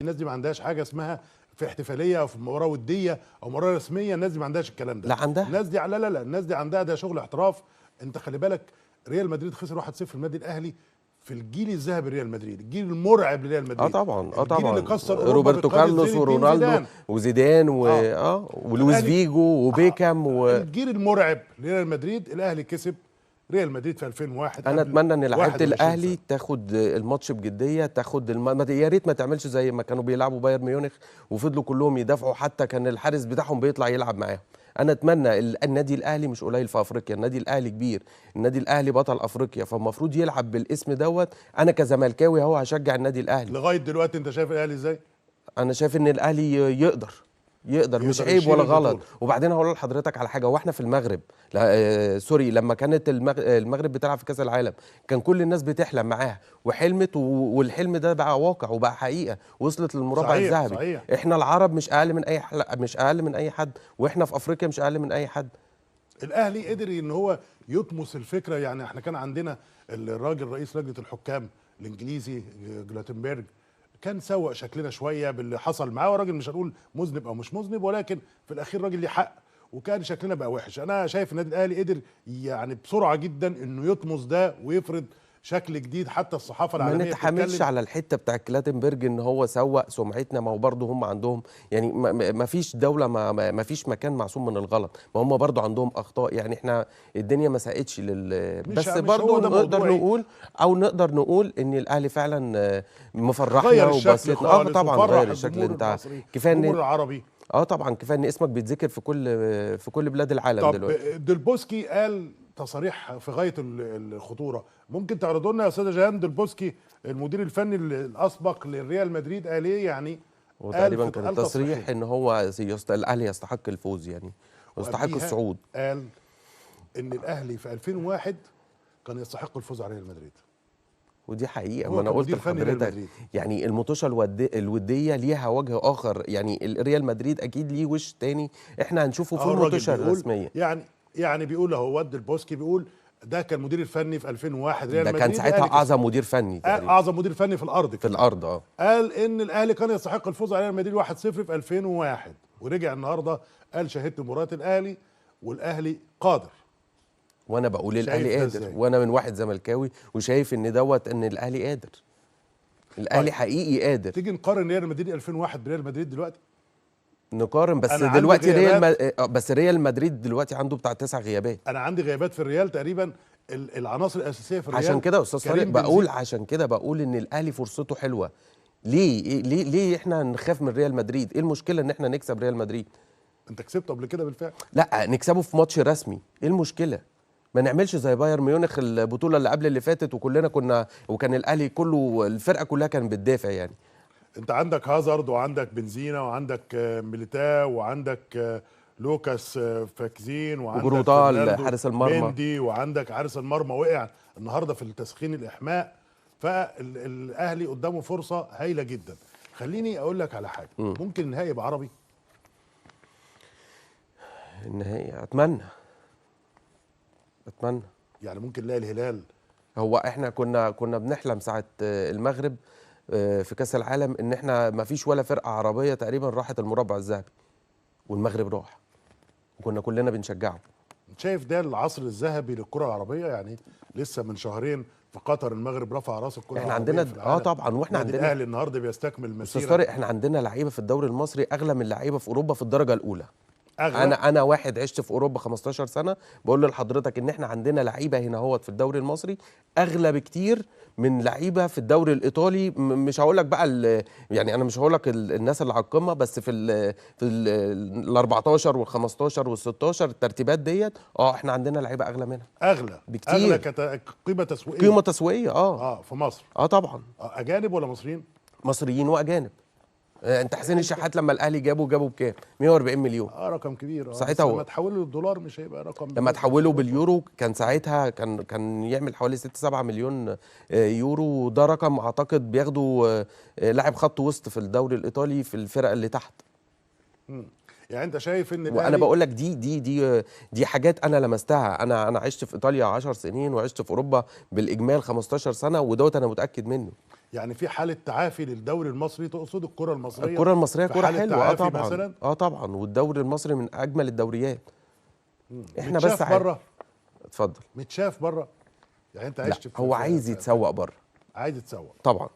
الناس دي ما عندهاش حاجة اسمها في احتفالية او في مباراة وديه او مباراة رسمية، الناس دي ما عندهاش الكلام ده. لا عندها الناس دي، لا لا لا، الناس دي عندها ده شغل احتراف. انت خلي بالك ريال مدريد خسر 1-0 النادي الاهلي في الجيل الذهبي لريال مدريد، الجيل المرعب لريال مدريد. طبعا الجيل طبعا اللي كسر اوروبا روبرتو بقيادة كارلوس زين الدين ورونالدو زيدان. وزيدان و ولويس فيجو وبيكام الجيل المرعب لريال مدريد. الاهلي كسب ريال مدريد في 2001. انا اتمنى ان لعيبة 21 الاهلي سنة. تاخد الماتش بجدية، تاخد يا ريت ما تعملش زي ما كانوا بيلعبوا بايرن ميونخ وفضلوا كلهم يدافعوا، حتى كان الحارس بتاعهم بيطلع يلعب معاهم. انا اتمنى النادي الاهلي مش قليل في افريقيا، النادي الاهلي كبير، النادي الاهلي بطل افريقيا، فالمفروض يلعب بالاسم دوت. انا كزملكاوي اهو هشجع النادي الاهلي. لغاية دلوقتي انت شايف الاهلي ازاي؟ انا شايف ان الاهلي يقدر مش عيب يشيل ولا غلط. البطولة. وبعدين هقول لحضرتك على حاجة، واحنا في المغرب لا sorry، لما كانت المغرب بتلعب في كاس العالم كان كل الناس بتحلم معاها وحلمت، والحلم ده بقى واقع وبقى حقيقة، وصلت للمربع الذهبي. صحيح. احنا العرب مش اقل من اي مش اقل من اي حد، واحنا في افريقيا مش اقل من اي حد. الاهلي قدر ان هو يطمس الفكرة. يعني احنا كان عندنا الراجل رئيس لجنة الحكام الانجليزي جلاتنبرج كان سوق شكلنا شوية باللي حصل معاه، وراجل مش هنقول مذنب او مش مذنب، ولكن في الاخير راجل ليه حق، وكان شكلنا بقى وحش. انا شايف النادي الاهلي قدر يعني بسرعة جدا انه يطمس ده ويفرض شكل جديد، حتى الصحافة ما العالمية نتحاملش بتتكلم. على الحتة بتاع كلاتنبرج ان هو سوق سمعتنا، ما هو برضه هم عندهم يعني ما فيش دولة ما فيش مكان معصوم من الغلط، ما هم برضه عندهم اخطاء. يعني احنا الدنيا ما ساقتش بس مش هو برضه ده نقدر موضوعي. نقول او نقدر نقول ان الاهلي فعلا مفرحنا غير الشكل وبسطنا. خالص طبعا وفرح غير الشكل. الجمهور انت المصري، كفاية الجمهور ان العربي. طبعا كفاية ان اسمك بيتذكر في كل بلاد العالم طب دلوقتي. دلبوسكي قال تصاريح في غاية الخطورة، ممكن تعرضوا لنا يا استاذه جيهان دلبوسكي المدير الفني الاسبق للريال مدريد قال ايه؟ يعني وتقريبا كان قال التصريح تصريحين. ان هو الاهلي يستحق الفوز، يعني ويستحق وقبليها الصعود. قال ان الاهلي في 2001 كان يستحق الفوز على ريال مدريد. ودي حقيقة، هو ما انا كان قلت مدير فني ريال لحضرتك مدريد. يعني المطوشه الودية ليها وجه اخر، يعني الريال مدريد اكيد ليه وش تاني احنا هنشوفه في أهو الراجل المطوشه بيقول الرسمية. يعني بيقول اهو ود البوسكي بيقول ده كان مدير الفني في 2001 ريال ده مدريد، كان ساعتها الأهلي كسب. اعظم مدير فني تقريبا اعظم مدير فني في الارض في كمان. الارض. قال ان الاهلي كان يستحق الفوز على ريال مدريد 1-0 في 2001، ورجع النهارده قال شهدت مباراة الاهلي والاهلي قادر. وانا بقول شايف الاهلي ده قادر، إزاي؟ وانا من واحد زملكاوي وشايف ان دوت ان الاهلي قادر. الاهلي طيب. حقيقي قادر. تيجي نقارن ريال مدريد 2001 بريال مدريد دلوقتي؟ نقارن، بس أنا عندي دلوقتي ريال غيابات. بس ريال مدريد دلوقتي عنده بتاع 9 غيابات. انا عندي غيابات في الريال تقريبا العناصر الاساسية في الريال. عشان كده يا استاذ طارق كريم بقول، بنزيما. عشان كده بقول ان الاهلي فرصته حلوة. ليه ليه ليه احنا نخاف من ريال مدريد؟ ايه المشكلة ان احنا نكسب ريال مدريد؟ انت كسبته قبل كده بالفعل. لا نكسبه في ماتش رسمي، ايه المشكلة؟ ما نعملش زي بايرن ميونخ البطولة اللي قبل اللي فاتت، وكلنا كنا وكان الاهلي كله الفرقة كلها كانت بتدافع. يعني انت عندك هازارد وعندك بنزينا وعندك ميليتاو وعندك لوكاس فاكزين وعندك وجروتال فرناندو حارس المرمى. مندي، وعندك حارس المرمى وقع النهارده في التسخين الاحماء. فالاهلي قدامه فرصة هايلة جدا. خليني اقول لك على حاجة، ممكن النهائي يبقى عربي؟ النهائي اتمنى يعني ممكن نلاقي الهلال. هو احنا كنا بنحلم ساعة المغرب في كاس العالم ان احنا ما فيش ولا فرقه عربية تقريبا راحت المربع الذهبي، والمغرب راح وكنا كلنا بنشجعه. شايف ده العصر الذهبي للكرة العربية؟ يعني لسه من شهرين في قطر المغرب رفع راس الكره احنا العربية عندنا في العالم. طبعا، واحنا النادي عندنا الاهلي النهارده بيستكمل استاذ مسيره. طارق، احنا عندنا لعيبة في الدوري المصري اغلى من لعيبة في اوروبا في الدرجة الاولى. أغلى. انا واحد عشت في اوروبا 15 سنة، بقول لحضرتك ان احنا عندنا لعيبة هنا اهوت في الدوري المصري اغلى بكتير من لعيبة في الدوري الايطالي. مش هقول لك بقى يعني انا مش هقول لك الناس اللي على القمه، بس في ال 14 وال 15 وال 16 الترتيبات ديت، احنا عندنا لعيبة اغلى منها اغلى بكتير. اغلى قيمة تسويقية. قيمة تسويقية في مصر. طبعا. اجانب ولا مصريين؟ مصريين واجانب. انت حسين الشحات لما الاهلي جابه بكام؟ 140 مليون. رقم كبير. ساعتها لما تحوله للدولار مش هيبقى رقم. لما تحوله باليورو كان ساعتها كان يعمل حوالي 6 7 مليون يورو، وده رقم اعتقد بياخده لاعب خط وسط في الدوري الايطالي في الفرق اللي تحت. يعني انت شايف ان وانا بقول لك دي دي دي دي حاجات انا لمستها. انا عشت في ايطاليا 10 سنين وعشت في اوروبا بالاجمال 15 سنة، ودوت انا متاكد منه. يعني في حاله تعافي للدوري المصري، تقصد الكره المصرية؟ الكره المصرية كره حلوة، طبعا مثلا؟ طبعا، والدوري المصري من اجمل الدوريات. احنا بس بره. اتفضل. متشاف بره يعني، انت عشت في هو عايز يتسوق بره، عايز يتسوق طبعا،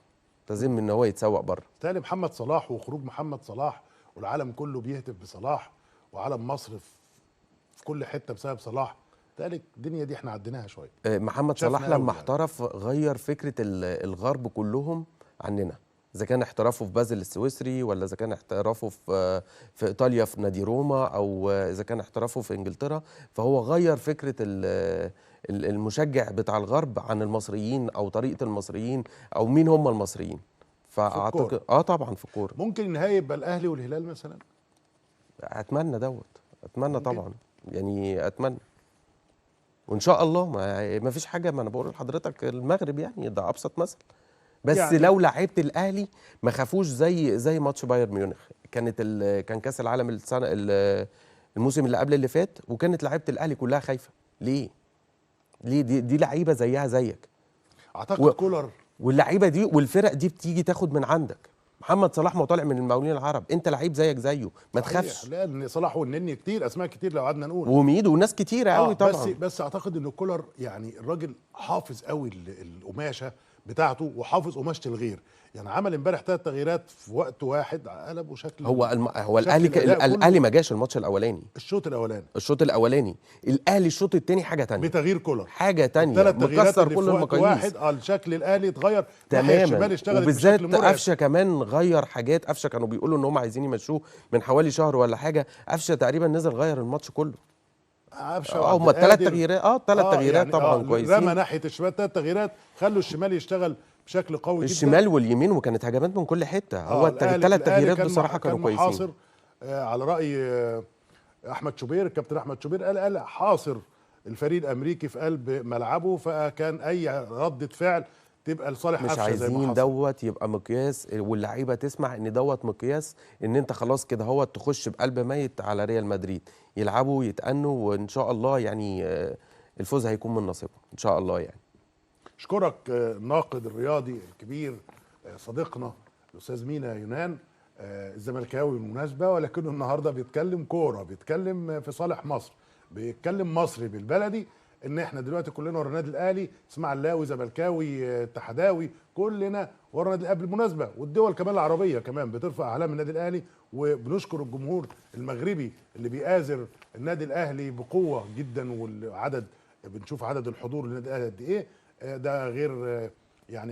لازم ان هو يتسوق بره. بالتالي محمد صلاح وخروج محمد صلاح والعالم كله بيهتف بصلاح، وعالم مصر في كل حتة بسبب صلاح، بالتالي الدنيا دي احنا عديناها شوية. محمد صلاح لما احترف غير فكرة الغرب كلهم عننا، اذا كان احترافه في بازل السويسري، ولا اذا كان احترافه في ايطاليا في نادي روما، او اذا كان احترافه في انجلترا، فهو غير فكرة المشجع بتاع الغرب عن المصريين، او طريقه المصريين، او مين هم المصريين. فاعتقد طبعا في الكورة ممكن النهائي يبقى الاهلي والهلال مثلا. اتمنى دوت، اتمنى طبعا، يعني اتمنى وان شاء الله. ما فيش حاجة، ما انا بقول لحضرتك المغرب يعني ده ابسط مثل. بس يعني لو لعيبة الاهلي ما خافوش زي ماتش بايرن ميونخ، كانت كان كاس العالم السنة الموسم اللي قبل اللي فات، وكانت لعيبة الاهلي كلها خايفة. ليه؟ ليه؟ دي لعيبة زيها زيك. اعتقد كولر واللعيبة دي والفرق دي بتيجي تاخد من عندك. محمد صلاح ما طالع من المقاولين العرب، انت لعيب زيك زيه، ما تخافش. لان صلاح والنني كتير، اسماء كتير لو قعدنا نقول، وميدو وناس كتيرة قوي طبعا. بس اعتقد ان كولر يعني الراجل حافظ قوي القماشه بتاعته، وحافظ قماشة الغير. يعني عمل امبارح 3 تغييرات في وقت واحد، قلبوا شكل. هو الاهلي الاهلي ما جاش الماتش الاولاني، الشوط الاولاني، الشوط الاولاني الاهلي الشوط الثاني حاجة ثانية بتغيير كولر، حاجة ثانية، مكسر كل المقاييس. واحد الشكل الاهلي اتغير تماما، وبالذات قفشه كمان غير حاجات. قفشه كانوا بيقولوا ان هم عايزين يمشوه من حوالي شهر ولا حاجة، قفشه تقريبا نزل غير الماتش كله. هم الثلاث تغييرات، الثلاث تغييرات يعني طبعا كويسين. رمى ناحية الشمال 3 تغييرات، خلوا الشمال يشتغل بشكل قوي جدا، الشمال واليمين، وكانت هجمات من كل حتة. هو الثلاث تغييرات بصراحة كانوا كويسين. حاصر على راي احمد شوبير، الكابتن احمد شوبير قال حاصر الفريق الامريكي في قلب ملعبه، فكان اي رده فعل تبقى لصالح مش عايزين دوت يبقى مقياس، واللعيبة تسمع ان دوت مقياس ان انت خلاص كده هو تخش بقلب ميت على ريال مدريد. يلعبوا ويتأنوا، وان شاء الله يعني الفوز هيكون من نصيبهم ان شاء الله. يعني اشكرك الناقد الرياضي الكبير صديقنا الاستاذ مينا يونان، الزملكاوي بالمناسبة، ولكنه النهارده بيتكلم كورة، بيتكلم في صالح مصر، بيتكلم مصري بالبلدي. ان احنا دلوقتي كلنا ورا النادي الاهلي، اسماعيلاوي زملكاوي اتحداوي، كلنا ورا النادي الاهلي بالمناسبة، والدول كمان العربية كمان بترفع اعلام النادي الاهلي. وبنشكر الجمهور المغربي اللي بيآزر النادي الاهلي بقوة جدا، والعدد بنشوف عدد الحضور للنادي الاهلي قد ايه، ده غير يعني